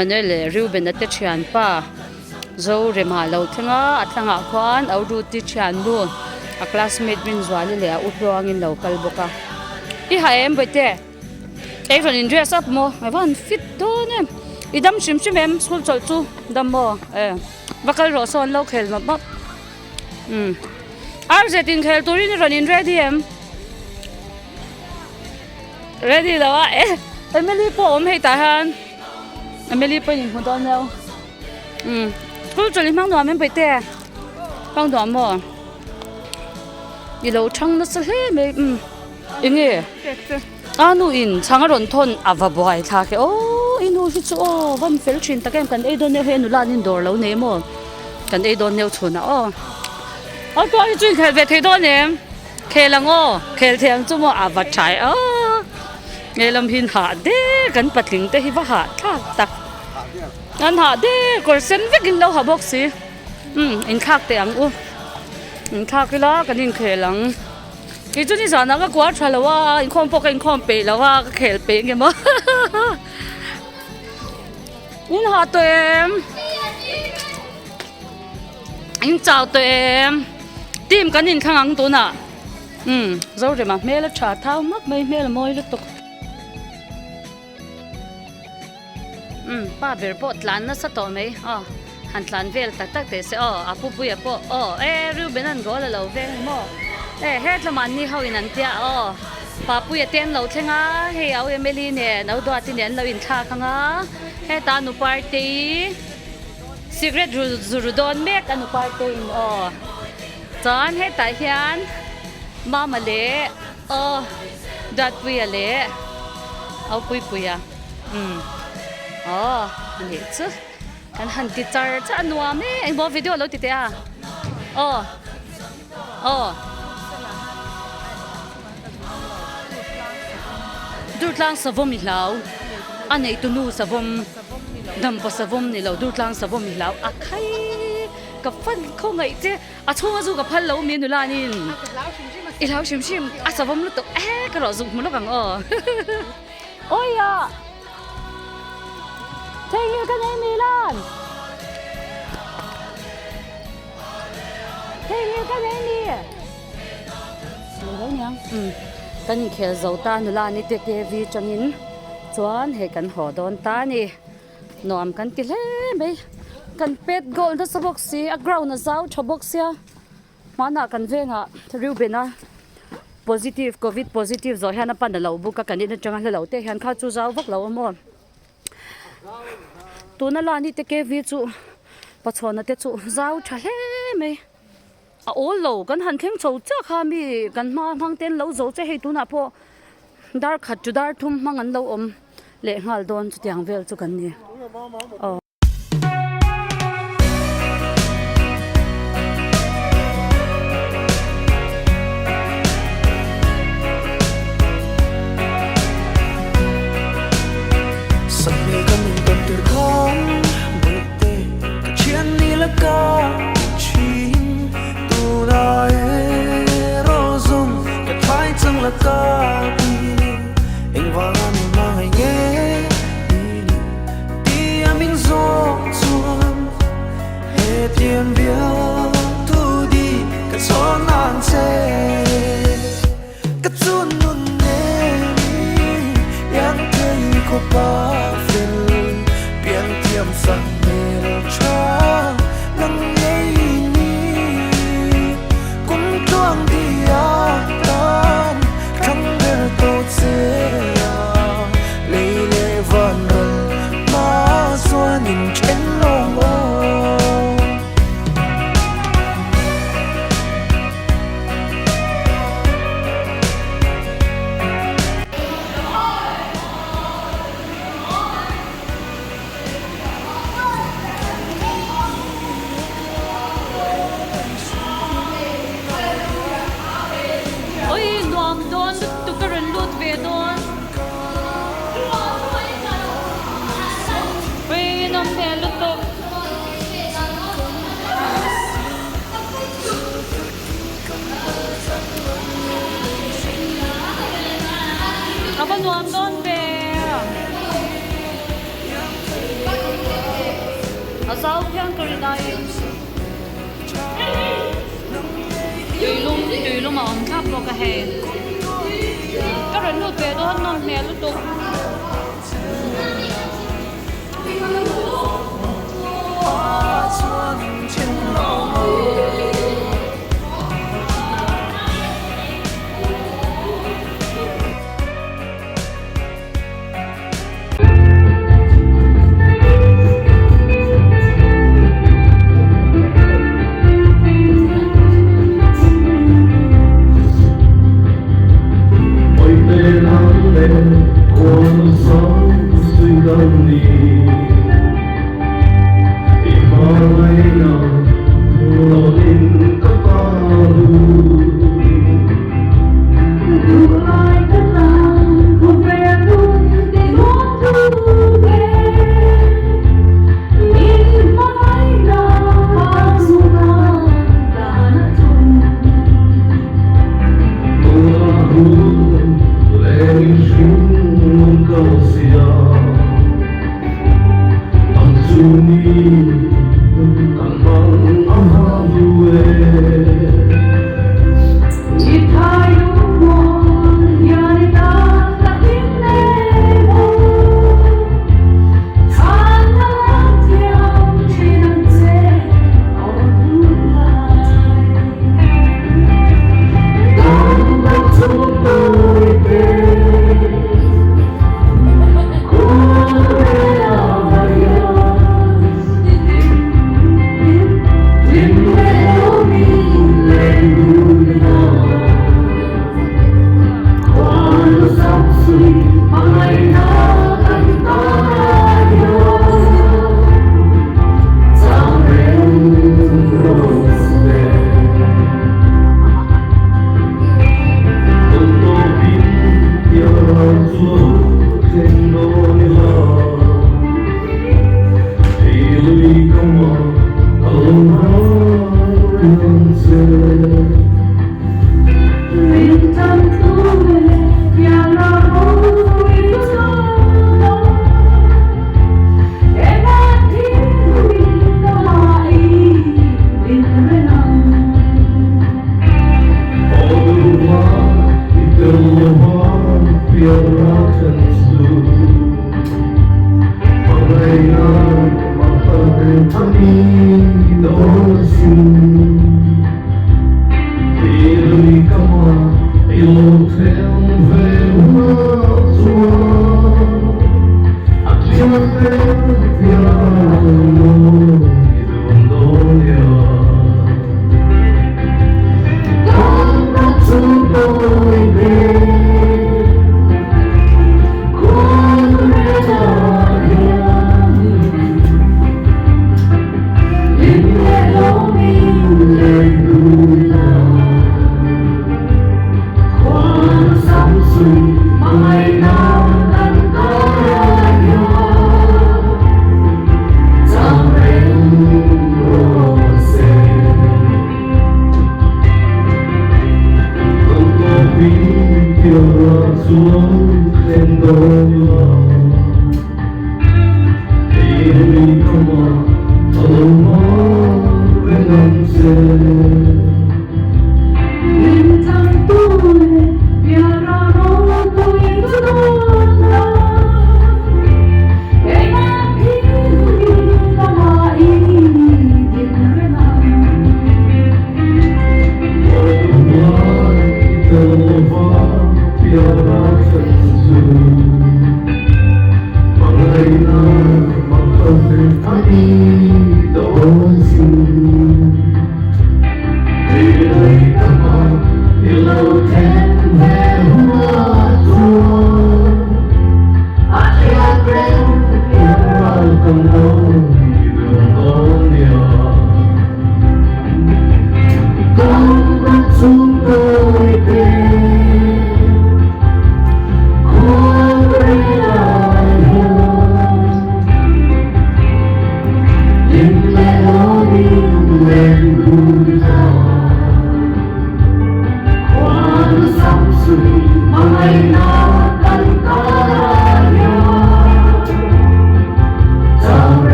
Emmanuel leh Reuben-a te thianpa Zorema lo thleng a a thlangah khuan Auruti thiannu a classmate Rinzuali leh a u hluangin lo kal bawk a i ha em bawihte ei rawn in dress up maw a va han fit dawn em i dam hrim hrim em school chawlh chu dam maw e va kal rawh sawn lo khel map map umm RZ inkhel turin i rawn in ready em. Ready lo a e Emily pawh awm hei tah hian Emily pawh in hmu dawn emaw umm school chawlh i hmang nuam em paihte hmang nuam maw i lo thang nasa hle mai umm eng nge a nu in chhang a rawn thawn a va buai thlak e aw i nu hi chu aw van fel thin tak em kan ei dawn deuh hei nula an indawr lo nei maw kan ei dawn deuh chhunah aw a chuan hi chu inkhelh ve thei dawn em. Khel ang aw, khel thei ang chu maw a va tha e aw. He lam hi hah der kan patling te hi va hah thlak tak. An hah der kawr sen vek in lo ha bawk si. Umm inthlak teh ang u. Inthlak ila kan inkhel ang. Kei chu nizanah ka kual tha lo a, inkhawm pawh ka inkhawm peih lo a, ka khel peih nge maw. In hah tawh em? In chau tawh em? Team kan inthlang ang tunah. Umm Zorema hmel a tha thau hmak mai hmel a mawi lutuk. Umm pa ber pawh tlan nasa tawh mai aw han tlan vel tak tak teh se aw a pu puia pawh aw e Reuben an goal a lo veng maw e hetlamah an ni ho in an tia aw pa puia te an lo thleng a hei au Emily nen au Duati nen an lo inthlak ang a heta nu Partei. Cigarette ru zu ru dawn mek a nu parte in aw. Chuan hetah hian Mama leh aw Duatpuia leh au Puipuia umm aw a nih chu kan han ti char char a nuam e engmaw video lo ti teh a aw aw Durtlang savawm i hlau a neihtunu savawm. Dampa savawm ni lo Durtlang savawm i hlau a khai ka fan khawngaih che a chhunga zu ka phal lo mi nula nin i hlau hrim hrim a savawm lutuk e ka rawh zuk hmu lawk ang aw awi ah theihnghilh ka nei mi lan theihnghilh ka nei mi kan inkhel zo ta nula ni te KV tangin. Chuan hei kan haw dawn ta a ni. Nuam kan ti hle mai. Kan pet goal nasa bawk si, a ground a zau tha bawk sia. Hmanah kan vengah Reuben-a positive covid positive zawh hian a pan a lo buk a, kan in atanga hla lo te hian kha chu zau vak lo a maw. Tuna lani te KV chu Pachhawna te chu zau tha hle mai. A awl lo, kan han thleng chho chiah kha mi kan hma hmang te an lo zo che hei tunah pawh dar khat chu dar thum hmang an lo awm leh nghal dawn chutiang vel chu kan ni aw. Oi nuam dawn lutuk a rawn lut ve dawn. Oi nawm hmel lutuk. A va nuam dawn ve. phian ka rin aiin tuilum tuilum a awm thlap bawk a hei ka rawn lut ve dawn nawm hmel lutuk.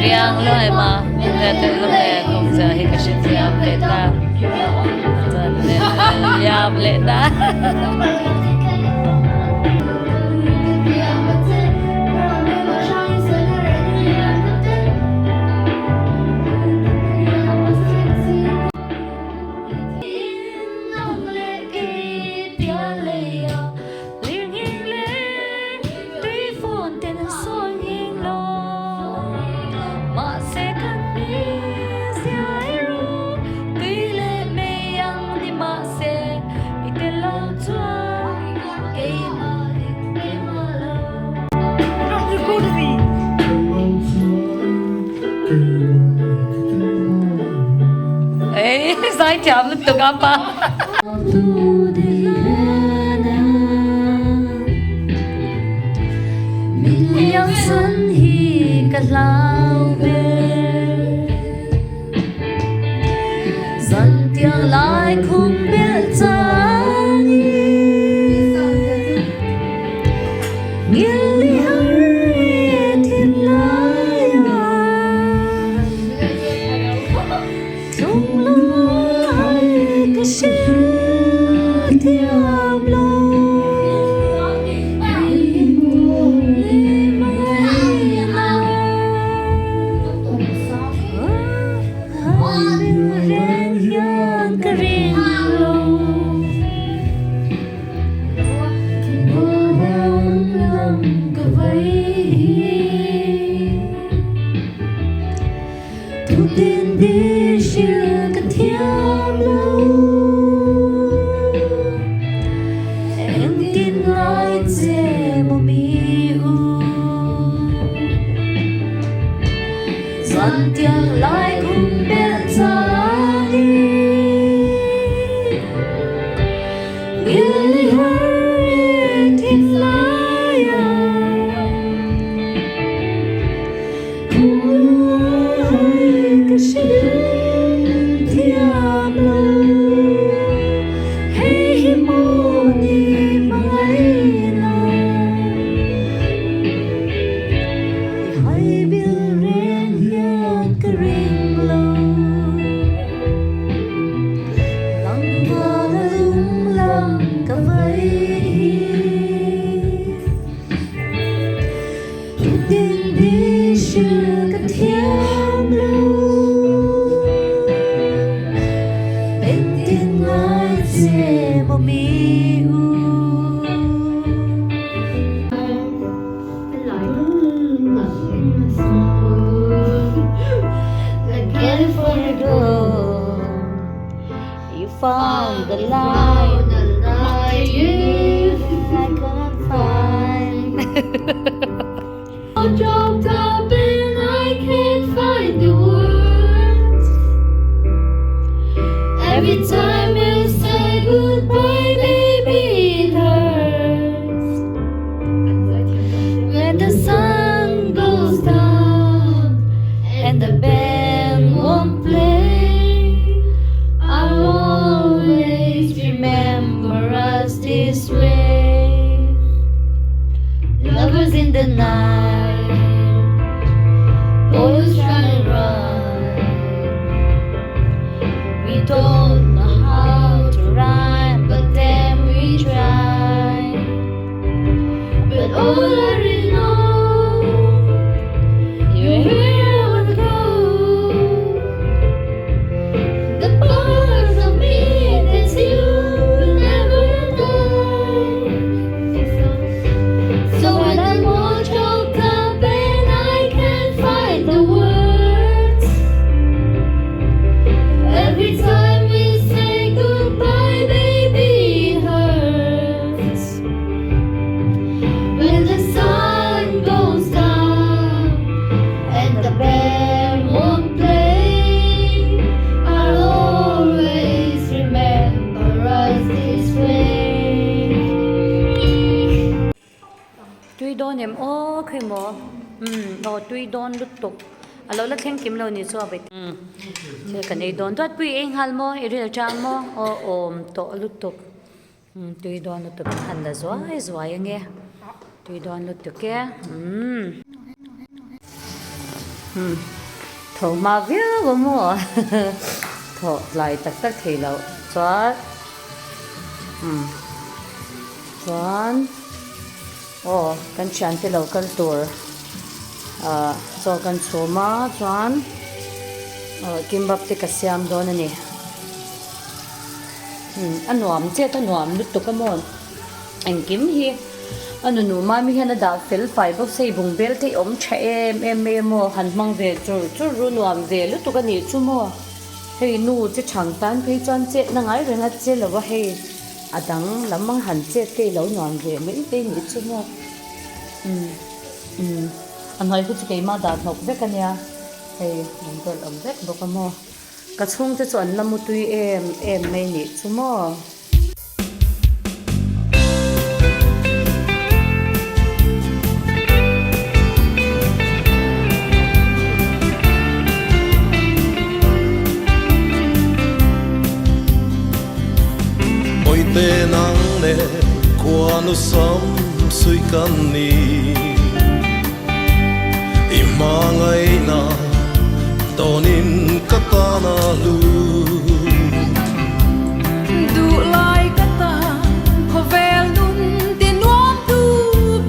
Riang luai ma lunglen awm zia hi ka hrethiam leh ta chuan liam leh ta. Zaithiam lutuk a pa. em aw khawi maw umm aw tui dawn lutuk a lo la thleng kim lo ni chu a vawi umm thil kan ei dawn duat pui ei nghal maw i ril tang maw aw awm tawh lutuk umm tui dawn lutuk an han la zuai zuai ange tui dawn lutuk e umm umm tho hma viau a maw thawh tlai tak tak thei loh chuan umm chuan. Aw kan thiante lo kal tur ah chaw kan chhum a chuan aw kimbap te ka siam dawn a ni umm a nuam chet a nuam lutuk a maw engkim hi a nunu mami hian a dah fel fai bawk se i bungbel te i awm tha em em mai a maw han hmang ve chur chur ru nuam ve lutuk a nih chu maw hei nu che chhang tan phei chuan chetna ngai reng a che lo a hei. A dang lam ang han chet te i lo nuam ve mai te nih chu maw umm umm a hnuai khu chu keimah dah hnawk vek a nia hei rawn vel awm vek bawk a maw ka chhungte chu an la mutui em em mai nih chu maw. Awite nang nen khuanu sam suih kan ni I hmangaihna tawnin ka tan a hlu. Duhlai ka tan khawvel nun ti nuam tu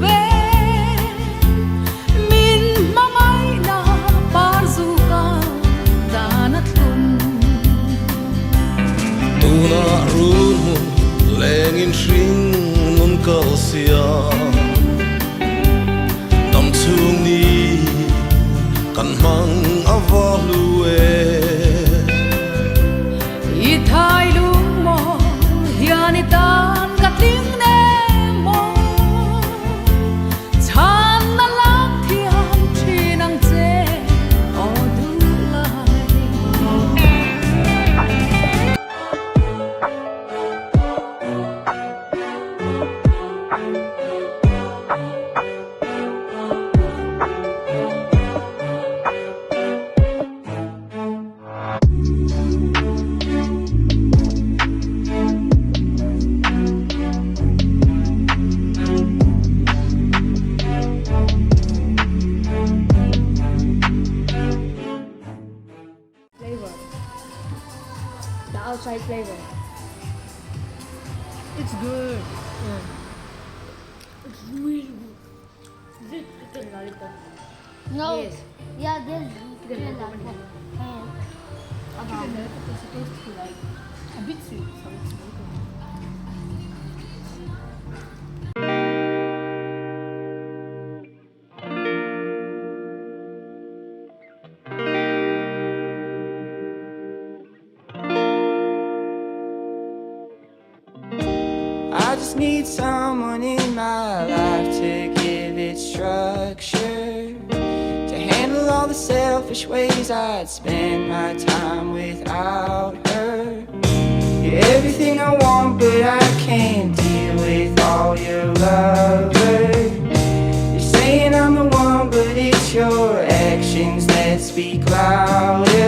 ber Min hmangaihna par zuka dan a thlum. Tunah run hmun lengin hring nun kal sia Dam chhung ni kan hmang a va hlu e. I thai lung maw hian i tan ka tling nem maw Chhanna lak thiam thin ang che aw duh lai. Flavor. The outside flavor. It's good. Mm. It's really good. Is it chicken lollipop? No. Yes. Yeah, there's chicken lollipop. And Chicken lollipop is supposed to be like a bit sweet, so it's very good. I just need someone in my life to give it structure To handle all the selfish ways I'd spend my time without her You're everything I want but I can't deal with all your lovers You're saying I'm the one but it's your actions that speak louder.